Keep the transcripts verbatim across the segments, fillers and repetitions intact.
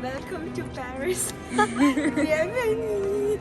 Welcome to Paris. Bienvenue.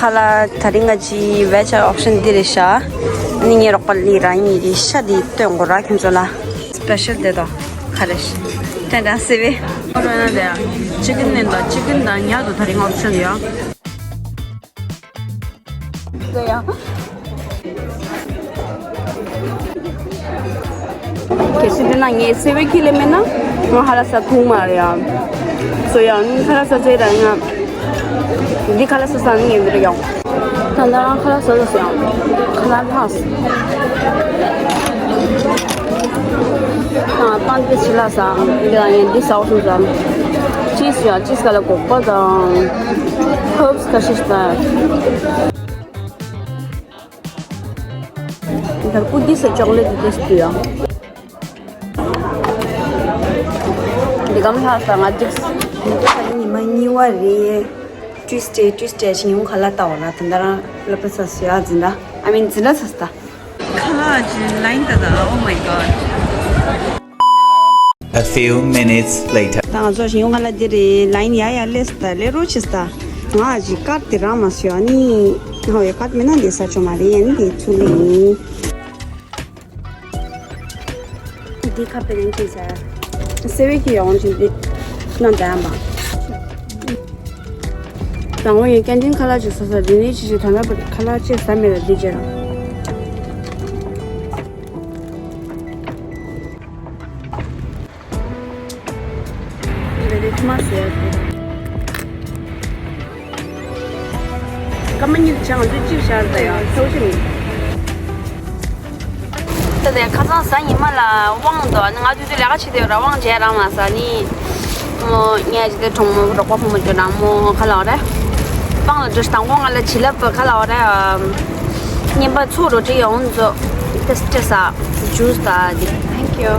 ཁ་ལག་དེ་རིང་ང་ཅི་བེ་ཇ་ཨོབ་ཤན་འདི་རེད་ཤག་ཨ་ནི་ངའི་རོགས་པ་ལི་རང་ཉིད་རེད་ཤག་འདི་སྟོན་དགོས་ར་ཁྱོད་ཚོ་ལ། སི་པེ་ཤལ་དེ་དང་ཁ་རེ་ཤག་ཏན་ཏན་སི་བི། ཁོ་རང་ན་དེ་ཅི་ཀིན་ནན་དང་ཅི་ཀིན་དང་ཉ་དུ་དེ་རིང་ཨོབ་ཤན་ཡོད། དེ་ཡང་། གལ་སྲིད་དེ་ན་ངས་སེ་བའི་ཁྱི་ལས་མེད་ན་ང་ཧ་ལ་ས་ཐུང་མ་རེད་ཡ། སོ་ཡ་ནི་ཁ་ལག་ས་ཚེ་ར་ང་འདི་ཁ་ལག་ས་ས་ནི་ངས་འདི་རུ་ཡོང་། ད་ལྟ་རང་ཁ་ལག་ས་ས་ཡང་ཁ་ལག་ལྷག་སོང་། ད་པང་དེ་ཕྱི་ལ་ས་འདི་ལ་ངས་འདི་ཟ་བ་སོང་ཙང་ཅིས་ཡ་ཅིས་ཁ་ལག་སྒོག་པ་དང་ཧརབ་སི་ཁ་ཤས་ཤིག་ད། ད་ཀུ་ཀི་སི་ཅོག་ལེ་ཊི་དེ་སུ་ཡ། འདི་གམ་ལྷག་ས་ང་འགྲིག་ཉི་མ་གཉིས་པ་རེད། ཊུས་ཌེ་ཊུས་ཌེ་ཞིག་ཡོང་ཁ་ལག་ལྟ་བ་ན་ད་ད་རང་ལབ་པ་ས་སུ་ཡ་འཛིན་ད། I mean འཛིན་ད་ས་སུ་ད། ཁ་ལག་ཅིག་ལ་ཡིན་ད་ད། Oh my god. A few minutes later. ད་ང་ཚོ་ཞིག་ཡོང་ཁ་ལག་འདི་རེད། ལ་ཡིན་ཡ་ཡ་ལས་སུ་ད་ལས་རོགས་བྱེད་སུ་ད། ང་ཅིག་ཀར་དེ་རང་མ་སུ་ཡ་ནི། ཧོ་ཡ་ཀར་མེད་ན་འདི་ས་ཅོ་མ་རེད་ཡ་ནི་འདི་ཚུར་ལེན། འདི་ཁ་པེ་རེན་ཅིག་ཟེར། སེ་བའི་ཁྱི་ཡོང་ཅིག་འདི་ནང་ད་ཡང་མ། དང་པོ་ཡིན་ཀན་ཊིན་ཁ་ལག་ཅིག་ཟ་ས་འདི་ནས་ཅི་ཞིག་ད་ལྟ་བར་ཁ་ལག་ཅིག་ཟ་མེད་ལ་འདི་རྗེས་རང་། འདི་རེད་ཁྱི་མ་ཟེར་ཡ་དེ། སྐར་མ་གཉིས་ཆང་དུ་གཅིག་ཤར་ད་ཡང་ཐོག་ཆེ་མིན། ད་དེ་ཁ་སང་གཟའ་ཉི་མ་ལ་དབང་འདུག་ང་དུས་ཚོད་ལས་ཀ་བྱེད་དེ་ཡོད་ར་དབང་བྱས་རང་མ་ཟ་ནི། མོ་ངས་ཇི་ལྟར་གྲོང་མོ་རོགས་པ་ཕོ་མོ་ཅོ་ནང་མོ་ཁ་ལག་རེད། དབང་ལ་འགྲོ་དང་པོ་ང་ལ་བྱིན་རླབས་ཁ་ལག་རེད། བརྙན་པ་ཚོ་རོ་ཏྲི་ཡོང་ཚོ། ཏེ་སི་ཏེ་ས་ཇུས་ད་དེ། Thank you.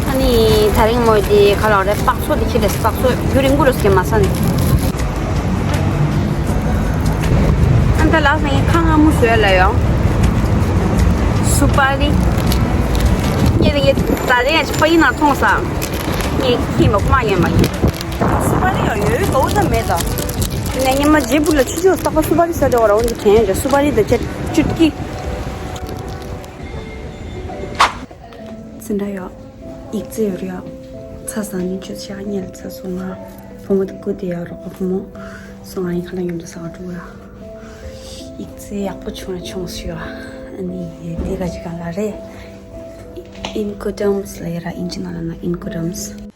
ཨ་ནི་དེ་རིང་མོ་དེ་ཁ་ལག་རེད། པགས་མཚོ་དེ་ཁྱེར་ཏེ་པགས་མཚོ་རྒྱུ་རིང་པོ་རེད་སྐྱེ་མ་ས་ནི། ཨ་ད་ལགས་ངས་ཁ་སྔ་མོ་བཟོས་ལ་ཡོང་། སུ་པ་རི། ངས་ངས་ད་རེས་ཡང་ཅིག་པ་ཡིན་ན་མཐོང་ས། ངས་ཁྱི་མ་ཁོ་མ་ཡན་མ་ཡིན། སུ་པ་རི་ཡང་ཡོད་ཡོད་འོ་ད་མེད་ད། ངས་ཉི་མ་རྗེས་བུ་ལ་ཆུ་ཆུ་རྟག་པ་སུ་པ་རི་ས་དེ་བ་ར་འོ་འདི་དྲན་ཡོད་སུ་པ་རི་ད་ཅེ་ཅུ་ཀི། ཙི་འདྲ་ཡོད། ཡིག་ཚད་ཡོད་རེད་ཡ། ཚ་ས་ནི་ཆུ་ཤ་ཉལ་ཚ་སོང་ང་། བུ་མོ་དེ་སྐུ་དེ་ཡ་རོགས་པ་བུ་མོ། སོང་ང་ཡིན་ཁ་ལ་ཡོང་དུ་ས་བ་འགྲོ་ཡ། ཡིག་ཚད་ཡག་པོ་བྱུང་ན་བྱུང་ཞུ་ཡ། ཨ་ནི་དེ་ག་ཅི་ག་ལ་རེད། ཨིན་ཀོ་ཌམ་སི་ལ་ཡ་ར་ཨིན་ཇི་ནང་ལ་ན་ཨིན་ཀོ་ཌམ་སི།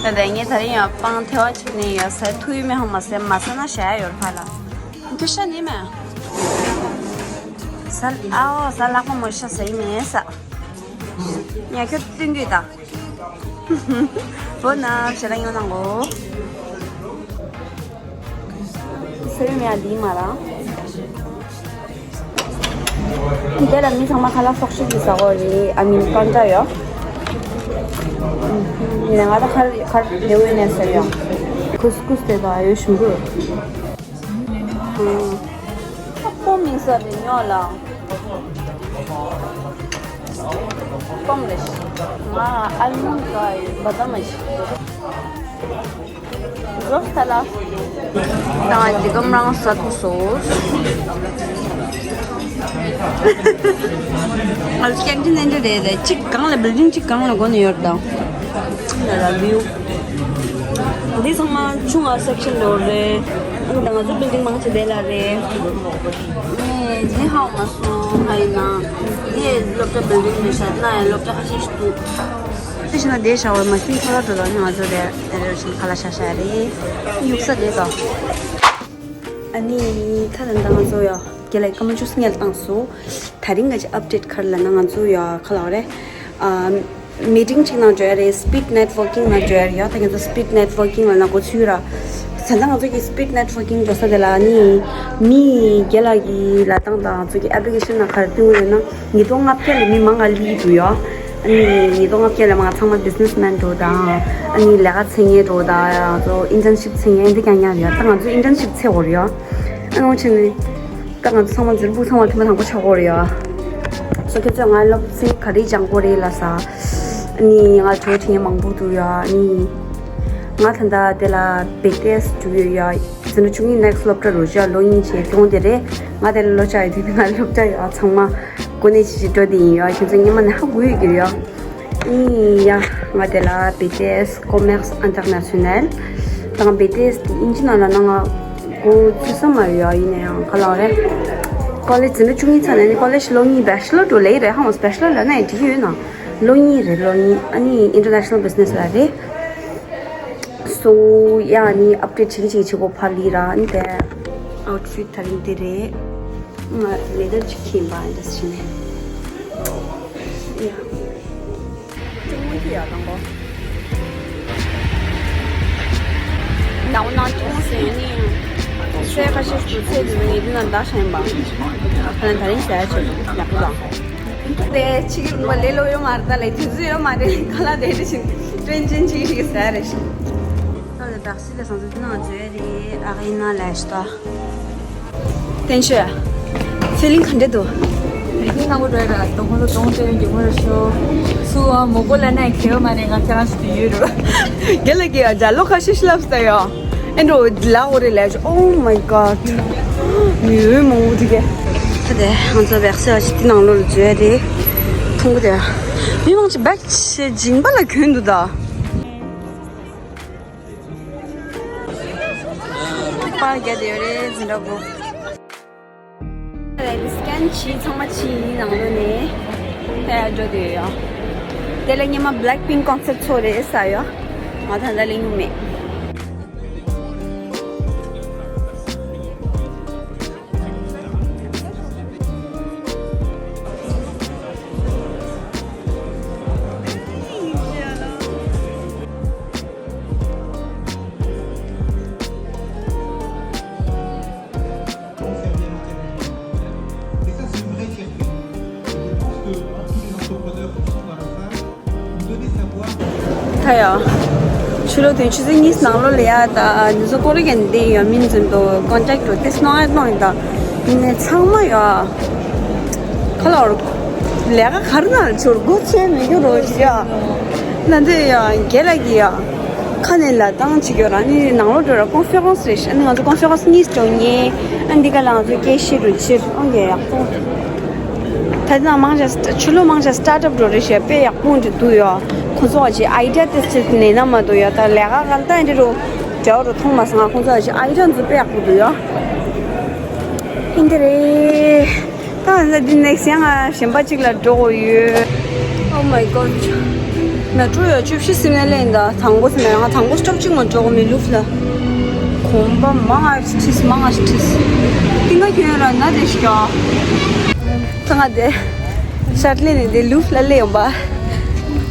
ད་ལྟ་ངས་ད་རིང་ཡང་སྤང་ཐལ་བ་ཆེ་ནས་ཡོད་ས་ཐུག་ཡོད་མེད་ཧང་མ་ཟེར་མ་ཟ་ན་བྱ་ཡ་ཡོད་ཕ་ལ། འདི་ཤ་ནི་མེད། ཟ་ཨའོ་ཟ་ལྷག་པ་མོ་ཤ་ཟ་ཡི་མེད་ཟ། ངས་ཁྱོད་བསྟུན་རྒྱུ་ད། འོ་ན་ཞེ་དྲག་ཡོང་ན་ངོ་། སེ་བའི་མིང་འདི་མ་ར། དེ་ལ་མི་ཚང་མ་ཁ་ལག་སོགས་ཤིག་གི་ཟ་གོ་རེད། ཨ་མིན་ཀོན་ཏྲ་ཡོ། ཡིན་ན་ང་ད་ཁར་ཁར་ལེའུ་ཡིན་ནས་ཟེར་ཡོང་། ཁུ་སི་ཁུ་སི་དེ་དང་ཨ་ཡོ་ཞིམ་པོ། ཨ་སྤོམ་མིན་ས་རེད་ཉོ་ལ། སྤོམ་རེད། ང་ཨལ་མོན་ཌི་ག་བ་དམ་ཞིག་རོ་ས་ལ། ད་ང་འདི་གམ་རང་ས་ཐུག་སོ། ཨལ་ཀན་ཊི་ནེན་ཊལ་རེད་རེད། གཅིག་གང་ལ་བིལ་ཌིང་གཅིག་གང་ལ་སྒོ་ནས་ཡོད་དང་། ལ་ལ་བིའུ། འདི་ཚང་མ་ཆུང་བ་སེག་ཤན་འདྲ་བོ་རེད། ཨ་ནི་ད་ང་ཚོ་བིལ་ཌིང་མང་ཆེ་དེ་ལ་རེད། ངས་འདི་ཧ་གོ་མ་སོང་། ཧ་ཡིན་ན་འདི་སློབ་གྲྭ་བིལ་ཌིང་རེད་ཤག་ན་ཡང་སློབ་གྲྭ་ཁ་ཤས་ཤིག་འདུག་དེ་བཞིན་ན་དེ་བྱ་བ་མ་ཤིན་ཁ་ལག་འགྲོ་ལ་ནི་ང་ཚོ་རེད་རེ་རེ་བཞིན་ཁ་ལག་ཤ་ཤ་རེད། ཡུག་ས་རེད་དོ། ཨ་ནི་ད་ད་ད་ང་ཚོ་ཡ་རྒན་ལགས་སྐར་མ་བཅུ་གསུམ་ལ་བཏང་སོང་། དེ་རིང་གི་ཨབ་ཌེཊ་ག་རེ་ལབ་ན་ང་ཚོ་ཡ་ཁ་ལག་རེད། ཨ། མི་ཊིང་གཅིག་ནང་འབྱོར་ཡ་རེད། སི་པིཌ་ནེཊ་ཝར་ཀིང་ནང་འབྱོར་ཡ་རེད་ཡ། ད་ང་ཚོ་སི་པིཌ་ནེཊ་ཝར་ཀིང་ལབ་ན་གོ་ཚུལ་ར། ད་ལྟ་ང་ཚོ་གི་སི་པིཌ་ནེཊ་ཝར་ཀིང་འགྲོ་ས་དེ་ལ་ནི་མི་རྒན་ལགས་ཀྱི་ལབ་སྟངས་དང་ང་ཚོ་གི་ཨེབ་ལི་ཀེ་ཤན་ནང་ག་རེ་བཏོན་ཡོད་ན་ཉིས་སྟོང་ལྔ་བརྒྱ་ལས་མི་མང་ང་སླེབས་ཀྱི་འདུག་ཡ། ཨ་ནི་ཉིས་སྟོང་ལྔ་བརྒྱ་ལས་མང་ཚང་མ་བི་ཛི་ནེ་སི་མེན་འདྲ་བོ་དང་ཨ་ནི་ལས་ཀ་འཚོལ་མཁན་འདྲ་བོ་དང་ང་ཚོ་ཨིན་ཊརན་ཤིབ་འཚོལ་མཁན་འདི་རྐྱང་རྐྱང་རེད་ཡ། ད་ང་ཚོ་ཨིན་ཊརན་ཤིབ་འཚོལ་དགོས་རེད་ཡ། ཨ་ནི་འོ་བྱས་ནས། ད་ང་ཚོ་ཚང་མ་འཛིན་པུ་ཚང་མ་ཐེངས་མ་དང་པོ་ཆགས་ཀྱི་ཡོད་རེད་ཡ། སོ་ཁྱེད་ཚོས་ང་སློབ་ཚན་ག་རེ་སྦྱང་དགོས་རེད་ལབ་ས། ཨ་ནི་ང་གྲོས་དྲིས་མཁན་མང་པོ་འདུག་ཡ། ཨ་ནི་ང་ད་ལྟ་དེ་ལ་བེ་ཊི་ཨེས་འགྲོ་གི་ཡོད་ཡ། ཟིན་གྲྭ་བཅུ་གཉིས་ནེག་སི་ཊི་སློབ་གྲྭ་རུ་བཞག་ལོ་གཉིས་བྱས་སྐྱོང་དེ་རེད། ང་དེ་ལ་ལོ་ཆགས་ཡོད་དུས་ང་སློབ་གྲྭ་ཡ་ཚང་མ་གོ་གནས་ཆེ་ཆེ་འགྲོ་དེ་ཡིན་ཡ། ཁྱེད་ཚོ་སྔོན་མ་ནས་ཧ་གོ་ཡོད་ཀྱི་རེད་ཡ། ཨིན་ཡ། ང་དེ་ལ་བེ་ཊི་ཨེས་ཀོ་མེར་སི་ཨིན་ཊར་ནེ་ཤ་ནལ་དང་བེ་ཊི་ཨེས་དེ་ཨིན་ཇི་ནང་ལ་ན་ང་གོ་ཚུད་ས་མ་རེད་ཡ། ཡིན་ན་ཡང་ག་ལ་རེད། ཀོ་ལེཇ་འཛིན་གྲྭ་བཅུ་གཉིས་ཚར་ནས་ནི་ཀོ་ལེཇ་ལོ་གཉིས་བེ་ཆེ་ལར་འགྲོ་ལེ་རེད། ཧ་མོ་བེ་ཆེ་ལར་ལ་ན་ཡང་འགྲིག་གི་ཡོད་ན། ལོ་གཉིས་རེད་ལོ་གཉིས། ཨ་ནི་ཨིན་ཊར་ནེ་ཤ་ནལ་བི་ཛི་ནེ་སི་ལ་རེད། སོ་ཡ་ཨ་ནི་ཨབ་ཌེཊ་བྱེད་ཀྱི་བྱེད་ཀྱི་བྱེད་དགོས་ཕར་ལི་ར། ཨ་ནི་དེ་ཨའུ་ཊི་ཕིཊ་དེ་རིང་དེ་རེད། ང་ལེ་དར་ཅིག་གྱོན་པ་འདྲ་ཞིག་ནས། ཡ། ཅུང་མོ་གི་ཡ་དང་གོ། ནའོ་ནའོ་ཅུང་ཟེར་ནི། སའི་ཁ་ཤས་སུ་ཚེ་འདི་ནི་འདི་ན་འདའ་ཤེས་པ། ཁ་ན་ད་རིང་ཟ་ཆོག་ཡག་པོ་དང་། དེ་ཕྱི་གི་ལུང་པ་ལས་ལོ་ཡོད་མ་རེད། ད་ལས་དུས་ཚོད་ཡོད་མ་རེད། ཁ་ལག་དེ་འདྲ་ཞིག་དྲན་ཅན་ཅིག་ཞིག་ཟ་རེད་ཞིག་ད་ལྟ་དག་སི་ལ་སང་ཚོ་ནང་འཛུལ་རེད། ཨ་ཁ་ཡིན་ན་ལས་ཤི་ད། བསྟན་ཤོད། ཕི་ལིང་ག་འདྲ་འདུག་ཕི་ལིང་ཁང་པ་འགྲོ་ཡ་ར། དོ་ཁོང་ཚོ་གདོང་སྟོན་གྱི་མོ་ར་ཤོ། སུ་བ་མོ་གོ་ལ་ན་ཁེ་བ་མ་ནས་ང་ཁྱེད་རང་ཞིག་ཏུ་ཡོད་རུ། རྒན་ལགས་ཀྱིས་ཡ་ལོ་ཁ་ཤས་ཤིག་ལབ་སྟ་ཡ། ཨེ་འགྲོ་ལ་འོ་རེ་ལས། Oh my god། མི་འོས་མང་པོ་འདུག་གས། ད་དེ་ང་ཚོ་བེག་སི་ཨ་ཅི་དེ་ནང་ལོགས་ལ་འཛུལ་ཡ་རེད། མཐོང་གི་དེ། མི་མང་ཆེ་བེག་ཆེ་སྦྱིན་པ་ལ་གྱོན་འདུག་ད། པར་རྒྱག་བསྡད་ཡོད་རེད་འཛིན་གྲྭ་པོ། སི་ཀེན་བྱས་ཚང་མ་བྱས་ནང་ལོགས་ནས་ཕར་འགྲོ་བསྡད་ཡོད། དེ་ལ་སྔོན་མ་Blackpink concert ཚོགས་རེད་ཟེར་ཡོད། ང་ད་ལྟ་སླེབས་མྱོང་མེད། ད་ཡ། ཕྱི་ལོགས་དོན་ཆུ་ཚོད་གཉིས་ནང་ལོགས་ལ་ཡ་ད་འདི་ཚོ་ཀོ་རི་གན་འདི་ཡ་མིན་ཚུན་དུ་ཀོན་ཊེག་ཏུ་ཏེ་སྣང་ཡ་གནང་ཡིན་ད། ཡིན་ནའི་ཚང་མ་ཡ། ཁ་ལོར། ལས་ཀ་ག་རེ་ན་ཚུར་སྒོ་ཕྱེ་མི་འགྱུར་རོ་ཞིག་ཡ། ལ་འདི་ཡ་རྒན་ལགས་ཀྱི་ཡ། ཁ་ནས་ལ་བཏང་བྱེད་རྒྱུ་ར་ནི་ནང་ལོགས་འགྲོ་ར་ཀོན་ཕེ་རེན་སི་རེད་ཤག་ཨ་ནི་ང་ཚོ་ཀོན་ཕེ་རེན་སི་གཉིས་སྐྱོང་ངེས། ཨ་འདི་ག་ལ་ང་ཚོ་སྐད་བཤད་རུ་ཕྱིར་ཨང་རྒྱལ་ཡག་པོ། ད་ནང་མང་ཆེ་ཆུ་ལོ་མང་ཆེ་སི་ཊར་ཊི་ཨབ་འགྲོ་རེད་ཤག་དཔེ་ཡག་པོ་འདྲ་འདུག་ཡ། ཁོང་ཚོ་བ་ཅི་ཨའི་ཌི་ཡ་ཏེ་སི་ཊི་ནས་ན་མ་འདུག་ཡ། ད་ལས་ཀ་ག་ལ་ད་འདི་རུ་འདྲ་བོ་རུ་མཐོང་མ་སོང་ང་། ཁོང་ཚོ་བ་ཅི་ཨའི་ཌི་ཡ་འཛུགས་དཔེ་ཡག་པོ་འདུག་ཡ། ཧིན་དི་རེད། ད་ང་འདི་ནེག་སི་ཡང་ང་གཞན་པ་གཅིག་ལ་འགྲོ་དགོས་ཡོད། Oh my god། མེ་ཊོ་ཡ་བཅུ་བཞི་ཟིན་ནས་ལེན་ད་དང་པོ་ཟིན་ན་ང་དང་པོ་སི་ཊོབ་གཅིག་མ་འགྲོ་དགོས་མི་ལུགས་ལ། གོམ་པ་མང་ང་ཁྲིས་མང་ང་ཁྲིས། ཏིང་ངེ་གྱོན་ར་ན་དེ་ཤ། ད་ང་དེ་ཤར་ལེ་ནས་དེ་ལུགས་ལ་ལེ་ཡོང་པ།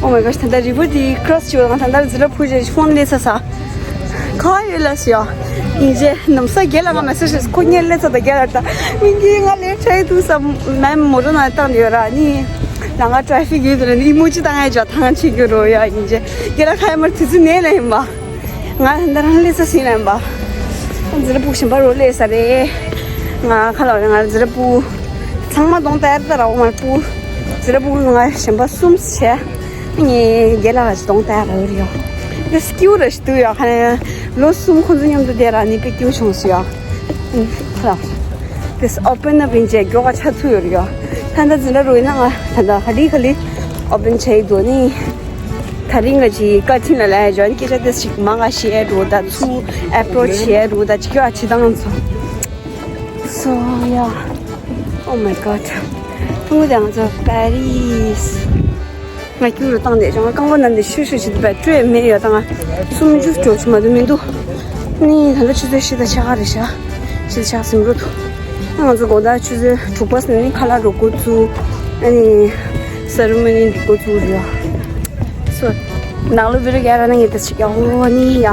Oh my god། ད་ལྟ་རི་བར་དེ་ཀྲོ་སི་བྱེད་པ་ང་ད་ལྟ་རི་ཛི་ར་ཕུ་ཇེ་ཕོན་ལེ་ཚ་ས། ག་ཡོད་ལ་ཞིག་ཡིན་རྗེས་ནམ་ས་རྒྱལ་ལ་ང་མེ་སེ་ཇི་ཁོ་ཉལ་ལེ་ཚ་ད་རྒྱལ་ལ་ད་མིན་གྱི་ང་ལེ་ཁྲའི་དུ་ས་མེམ་མོ་རོ་ན་བཏང་ཡོད་ར་ནི་ལ་ང་ཊ་རེ་ཕིག་ཡོད་དུ་ལ་ནི་མོ་ཅི་ད་ང་ཡ་ཇ་ཐང་ཆེ་གི་རོ་ཡ་ཡིན་རྗེས་རྒྱལ་ལ་ཁ་ཡ་མར་དུས་ཚོད་ནས་ལ་ཡིན་པ་ང་ད་རང་ལེ་ས་སིན་ལ་ཡིན་པ་ཛི་ར་པུ་ཞིམ་པ་རོ་ལེ་ས་རེ་ང་ཁ་ལ་ང་ཛི་ར་པུ་ཚང་མ་གདོང་ལྟར་ད་ར་འོ་མར་པུ་ཛི་ར་པུ་ང་ཞིམ་པ་གསུམ་བྱས། ངས་རྒན་ལགས་ལ་གདོང་ལྟ་ཡག་རེད་ཡོ། འདི་སྐྱིད་པོ་ར་ཞིག་འདུག་ཡོ། ཁ་ནས་ལོ་གསུམ་ཁོང་ཚོ་མཉམ་དུ་བསྡད་ར་ནི་དཔེ་སྐྱིད་པོ་བྱུང་སོང་ཡོ། ཁ་ལག་འདི་ཨོ་པན་ཨབ་ཡིན་བྱས་མགྱོགས་ཀ་ཆགས་ཐུབ་ཡོད་རེད་ཡོ། ད་ལྟ་འཛིན་གྲྭ་རུ་ཡིན་ན་ང་ད་ལྟ་ཧ་ལི་ཧ་ལི་ཨོ་པན་བྱས་ཡི་འདུག་ནི། ད་རིང་ག་ཅིག་བཀའ་དྲིན་ལ་ལས་འཇོན་སྐད་ཆ་དེ་ཞིག་མང་ང་བཤད་འགྲོ་ད་ཚུར་ཨེ་པོ་རོ་ཆི་བྱས་འགྲོ་ད་ཅིག་ཡོད་ཅི་དང་ཚོ། So yeah, oh my god. ཕུང་དང་ཚོ་པ་རིས། ང་ཁྱུ་རུ་བཏང་དེ་ཅང་རྐང་པ་ན་འདི་ཤུ་ཤུ་ཞིག་པའི་སྤྲོད་མེད་ཡོད་དང་སུམ་ཅུ་སྤྲོད་ཆུ་མ་དུ་མི་འདུག་ནི་ད་ལྟ་ཆུ་ཚོད་ཕྱེད་དང་ཕྱེད་ཀ་རེད་ཤག་ཕྱེད་ཕྱེད་ཟིན་འགྲོ་འདུག་ང་ཚོ་དགོང་དག་ཆུ་ཚོད་དྲུག་པ་ཟིན་ནི་ཁ་ལག་འགྲོ་འགོ་བཙུགས། ཨ་ནི་སེ་རི་མོ་ནི་འགྲོ་འགོ་བཙུགས་རེད། སོ། ནང་ལོ་བི་རི་ག་ར་ན་ངེ་ད་ཅིག་ཡ་ཧོ་ནི་ཡ།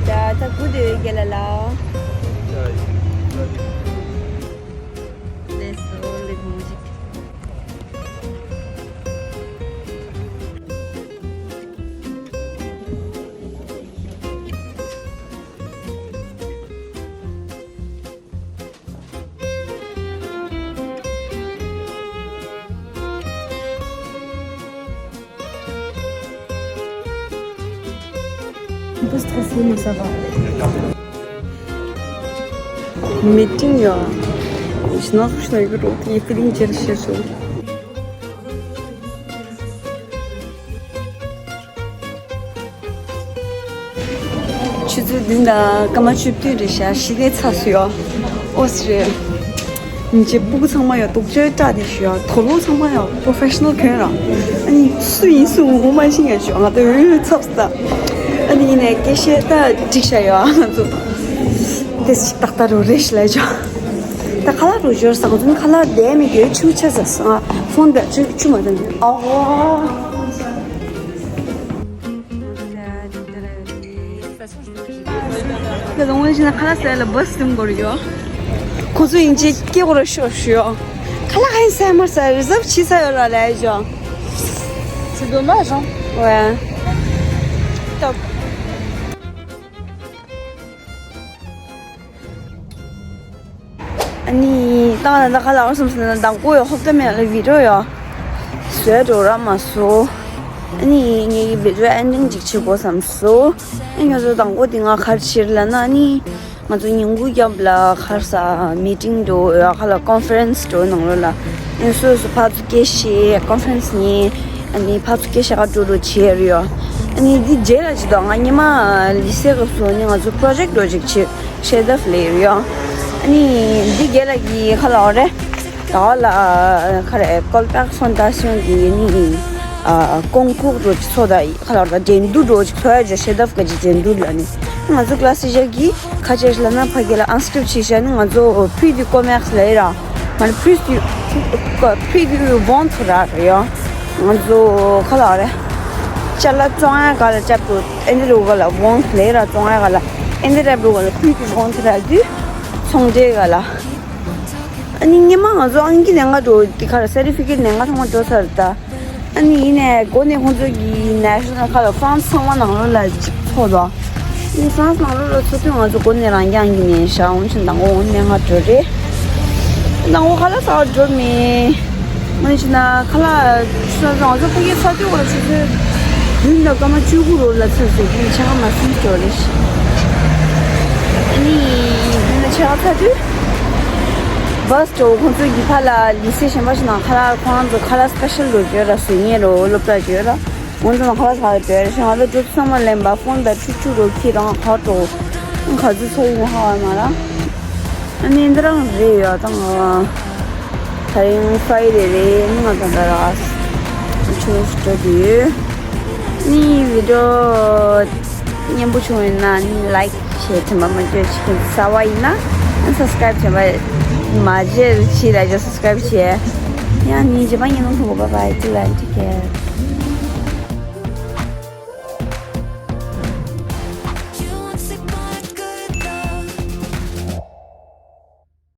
ད་ད་གུ་དེ་གེ་ལ་ལ། Let's go, let music. Un peu stressé, mais ça va. Meeting, ja. Ich noch schnell gedruckt, die Feeling, die ich so. ཆུ་ཚོད་བདུན་དང་སྐར་མ་བཅུ་བདུན་རེད་ཤག་ཞི་གནས་ཚ་སུ་ཡོད། ཨོ་སི་རེད། ཉིན་བྱེད་སྤུ་གུ་ཚང་མ་ཡོད། རྡོག་ཅོའི་སྐྲ་དེ་ཞུ་ཡོད། དོ་ལོ་ཚང་མ་ཡོད། པོ་རོ་ཕེ་ཤི་ནལ་གྱོན་ར། ཨ་ནི་སུ་ཡིན་སུ་ངོ་མ་ཤེས་ཡ་ཞུ་ང་ད་འོས་འོས་ཚབ་ས། ཨ་ནི་ཡིན་ནའི་སྐད་བཤད་ད་འགྲིག་ཤ་ཡོད་ང་ཚོ། དེ་ཞིག་ཏག་ཏག་རུ་རེ་ཞིག་ལ་ཅོ། ད་ཁ་ལག་རུ་འབྱོར་སང་ཚུན་ཁ་ལག་བསྡད་མི་དགོས་ཆུ་ཆ་ཟ་སང་ཕོན་ད་ཆུ་ཆུ་མ་ད་ཨ་ཝ། ད་དུང་ལ་ཞིག་ན་ཁ་ལག་ཟ་ལ་བ་སི་ཟིན་དགོས་ཡོད། ཁོ་ཚོ་ཡིན་ཅིག་སྐྱེ་བོ་ར་ཤོར་ཤོར་ཡོད། ཁ་ལག་ཧན་ཟ་མར་ཟ་རི་ཛབ་བྱི་ས་ཡོད་ལ་ལས་ཞོ། C'est dommage, hein. Ouais. Top. ཨ་ནི་ད་ང་ད་ཁ་ལག་བསམ་སོང་ན་དང་པོ་ཡོ་ཧོབ་ཏེ་མེད་ལ་བི་ཌི་ཡོ་ཡོ་བཟོས་འགྲོ་ར་མ་སོ། ཨ་ནི་ངའི་བི་ཌི་ཡོ་ཨེན་ཌིང་ཅིག་བྱེད་དགོས་བསམ་སོ། ཨ་ནི་ང་ཚོ་དང་པོ་དེ་ང་གར་ཕྱིར་ལ་ན་ཨ་ནི་ང་ཚོ་ཉིན་གུང་རྒྱབ་ལ་ཁར་ས་མི་ཊིང་འགྲོ་ཡོ་ཁ་ལ་ཀོན་ཧྥ་རེན་སི་འགྲོ་ནང་ལོ་ལ་ཨ་ནི་སོ་སོ་ཕར་ཚུར་སྐད་བཤད་ཀོན་ཧྥ་རེན་སི་ཉན། ཨ་ནི་ཕར་ཚུར་སྐད་བཤད་ག་འགྲོ་འགྲོ་བྱེད་ཡ་རེད་ཡོ། ཨ་ནི་འདི་རྗེས་ལ་ཅི་དང་ང་ཉི་མ་ལི་སེ་ག་སོ་ནི་ང་ཚོ་པྲོ་ཇེག་འགྲོ་ཅིག་བྱེད། ཤེ་དབ་ལེ་རེད་ཡོ། ཨ་ནི་འདི་རྒྱལ་ལ་གི་ཁ་ལ་འོ་རེད། ད་ལ་ཁ་རེ་ཀོལ་པེག་སོན་ད་སོན་གི་ནི་ཀོང་ཀུག་རོ་ཅི་ཚོ་ད་ཁ་ལ་འོ་ད་འགྲན་བསྡུར་རོ་ཅི་ཚོ་ཡ་ཇ་ཤེ་དབ་ག་ཅི་འགྲན་བསྡུར་ལ་ནི་ང་ཚོ་ཀ་ལ་སི་ཇ་གི་ཁ་ཆེ་ལ་ན་ཕ་གི་ལ་ཨན་སི་ཀྲིབ་ཆི་ཤ་ནི་ང་ཚོ་ཕུའི་དུ་ཀོ་མེག་སི་ལེ་ར་མ་ཕུའི་དུ་ཕུའི་དུ་བོན་ཐུ་ར་རེད་ཡོ། ང་ཚོ་ཁ་ལ་རེ་ཅ་ལ་ཙོང་ཡ་ག་ལ་ཅབ་ཏུ་ཨེ་འདི་རུ་ག་ལ་བོན་ལེ་ར་ཙོང་ཡ་ག་ལ་ཨེ་འདི་རབ་རུ་ག་ལ་ཕུའི་དུ་བོན་ཐུ་ར་དུ་ཚོང་འབྲེལ་ག་ལ། ཨ་ནི་སྔོན་མ་ང་ཚོ་ཨང་ཀི་ནས་ང་འགྲོ་དེ་ག་ར་སེ་ཊི་ཕི་ཀེཊ་ནས་ང་ཚང་མ་འགྲོ་ཚར་ད། ཨ་ནི་ཡིན་ནའི་འགོ་ནས་ཁོང་ཚོ་གི་ནེ་ཤ་ནལ་ཁ་ལ་ཧྥ་རན་སི་ཚང་མ་ནང་ལོགས་ལ་ཅིག་ཚོགས་དོ། ཨ་ནི་ཧྥ་རན་སི་ནང་ལོགས་ལ་ཚོགས་དུས་ང་ཚོ་འགོ་ནས་རང་རྐྱང་གི་ནས་ཤ་འོང་ཆེན་དང་འོང་ནས་ང་འགྲོ་རེད། དང་འོ་ཁ་ལག་ཟ་བར་འགྲོ་མེད། ང་ཆེ་ན་ཁ་ལག་ཆུ་ཚོད་ང་ཚོ་ཕ་གིའི་ཚ་དུས་འོ་ཆུ་ཚོད་བདུན་དང་སྐར་མ་བཅུ་དགུ་ལོར་ལ་ཚར་སོང་གི་ཆ་ག་མ་སུམ་འགྲོ་རེད། ཨ་ནི་བདུན་ལ་ཆ་ག་ཚ་དུས། བྷ་སི་འགྲོ་ཁོང་ཚོའི་གི་ཕ་ལ་ལི་སེ་གཞན་པ་ཞིག་ནང་ཁ་ལག་ཁོ་རང་ཚོ་ཁ་ལག་སི་པེ་ཤལ་རོ་བརྗོད་ར་བཟོ་ཉེ་རོ་སློབ་གྲྭ་བརྗོད་ར་ང་ཚོ་ནང་ཁ་ལག་ཁ་ལག་བརྗོད་ར་ཞིང་ང་ཚོ་འགྲོ་ཚང་མ་ལེན་པ་ཕོན་དང་ཁྲུ་ཁྲུ་རོ་ཁྱི་རང་ཁ་འགྲོ་ཁ་ཚུ་ཚོ་ཡིན་ཧ་བ་མ་ར། ཨ་ནི་འདི་རང་རེད་ཡོད་དང་། ད་རིང་ཧྥ་རའི་ཌེ་རེད་ང་དང་ད་ར་ཆུ་སྤྲོད་དུས་ནི་བི་ཌིའོ་སྙན་པོ་བྱུང་ཡོད་ན་ནི་ལའིཀ་བྱེད་དྲན་པ་མ་བརྗེད། ཅིག་གཟབ་པ་ཡིན་ན་སབ་སི་ཀ་རའིབ་བྱེད་པ་མ་བརྗེད་ཅིག་ལ་ཅིག་སབ་སི་ཀ་རའིབ་བྱེད། ཡང་ནི་རྗེས་མ་ཉིན་མོ་ཐུག་གོ། Bye bye, till then, take care.